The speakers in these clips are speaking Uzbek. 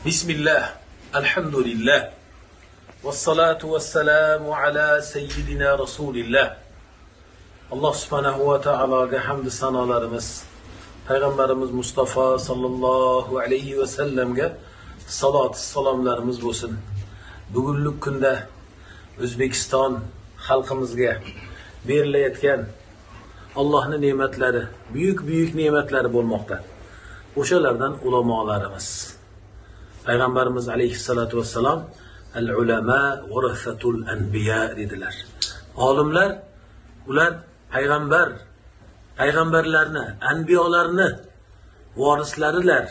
Bismillah, alhamdulillah, vassalatu vassalamu ala sayyidina Rasulillah. Alloh subhanahu va taologa hamd sanolarimiz, payg'ambarimiz Mustafa sallallohu alayhi va sallamga salot salomlarimiz bo'lsin. Bugungi kunda O'zbekiston xalqimizga berilayotgan Allohning ne'matlari, buyuk-buyuk ne'matlari bo'lmoqda. O'shalardan ulamolarimiz. Payg'ambarimiz alayhissalatu vassalom al-ulama warasatul anbiya dedilar. Olimlar ular payg'ambarlarni, anbiyolarni vorislarilar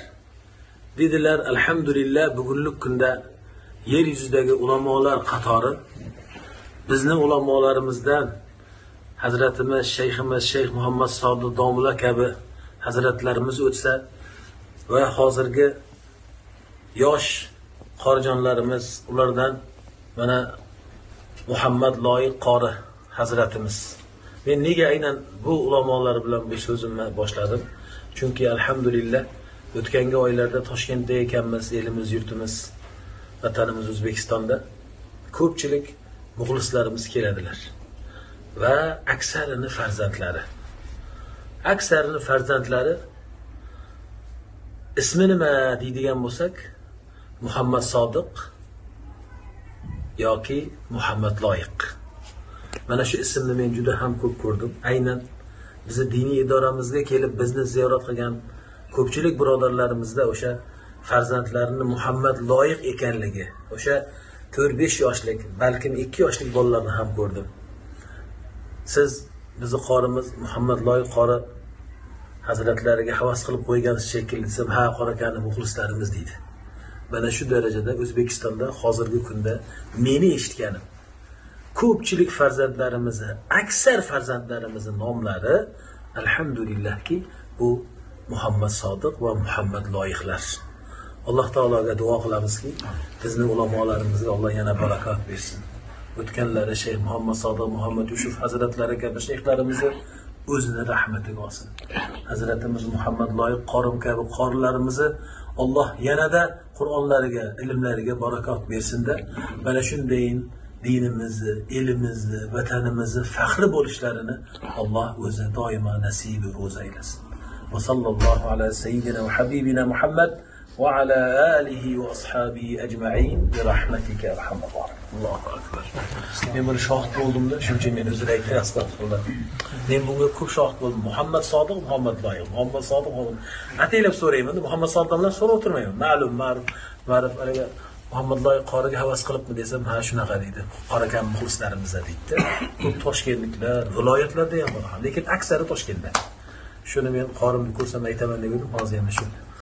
dedilar. Alhamdulillah, bugungi kunda yer yuzidagi ulamolar qatori bizni ulamolarimizdan hazratimiz, shayximiz Shayx Muhammad Sodiq domla kabi hazratlarimiz o'tsa va hozirgi yosh qorijonlarimiz, ulardan mana Muhammad Loyiq qori hazratimiz. Men nega aynan bu ulamolar bilan bu so'zimni boshladim? Chunki alhamdulillah o'tgangi oylarda Toshkentda ekanmiz, elimiz, yurtimiz, vatanimiz O'zbekistonda ko'pchilik muxlislarimiz keladilar va aksarini farzandlari ismi nima deydigan bo'lsak, Muhammad Sodiq yoki Muhammad Loyiq. Mana shu ismni men juda ham ko'p ko'rdim. Aynan bizni diniy idoramizga kelib bizni ziyorat qilgan ko'pchilik birodarlarimizda o'sha farzandlarini Muhammad Loyiq ekanligi, o'sha 4-5 yoshlik, balkim 2 yoshlik bolalarni ham ko'rdim. Siz bizni qorimiz Muhammad Loyiq qori hazratlariga havas qilib qo'ygansiz shekilli desam, ha, qorakani muxlislarimiz deydi. Mana shu darajada O'zbekistonda hozirgi kunda meni eshitganim ko'pchilik farzandlarimizni, aksar farzandlarimizni nomlari alhamdulillahki bu Muhammad Sodiq va Muhammad Loyiqlar. Alloh taologa duo qilamizki, bizni ulamolarimizga Alloh yana barakot bersin. O'tganlari Shayx Muhammad Sodiq Muhammad Yusuf hazratlari kabi shayxlarimizni o'zini rahmatiga olsin. Hazratimiz Muhammad Loyiq qorim kabi qorilarimizni Alloh yanada Qur'onlariga, ilmlariga barakot bersin-da, mana shunday dinimizni, elimizni, vatanimizni faxri bo'lishlarini Alloh o'zi doimo nasibi ro'za aylasin. Va sallallohu ala sayyidina va habibina Muhammad va ala alihi va ashabihi ajma'in bi rahmatika arhamar rohimin. Allohu akbar. Men buni shohid bo'ldimda, shuncha men uzr aytay, astag'firullah. Men bunga ko'p shohid bo'ldim. Muhammad Sodiq, Muhammad Loyiq, Muhammad Sodiq, Muhammad. Ataylab so'rayman, Muhammad Sodiqdan so'rab o'tirmayman. Ma'lum, ma'ruf, haligi Muhammad Loyiq qoriga havas qilibmi desam, ha shunaqa deydi. Qorakam muxlislarimiz deydi. Ko'p toshkentliklar, viloyatlarda ham bor, lekin aksari Toshkentda. Shuni men qorimni ko'rsam aytaman degandim, hozir ham shu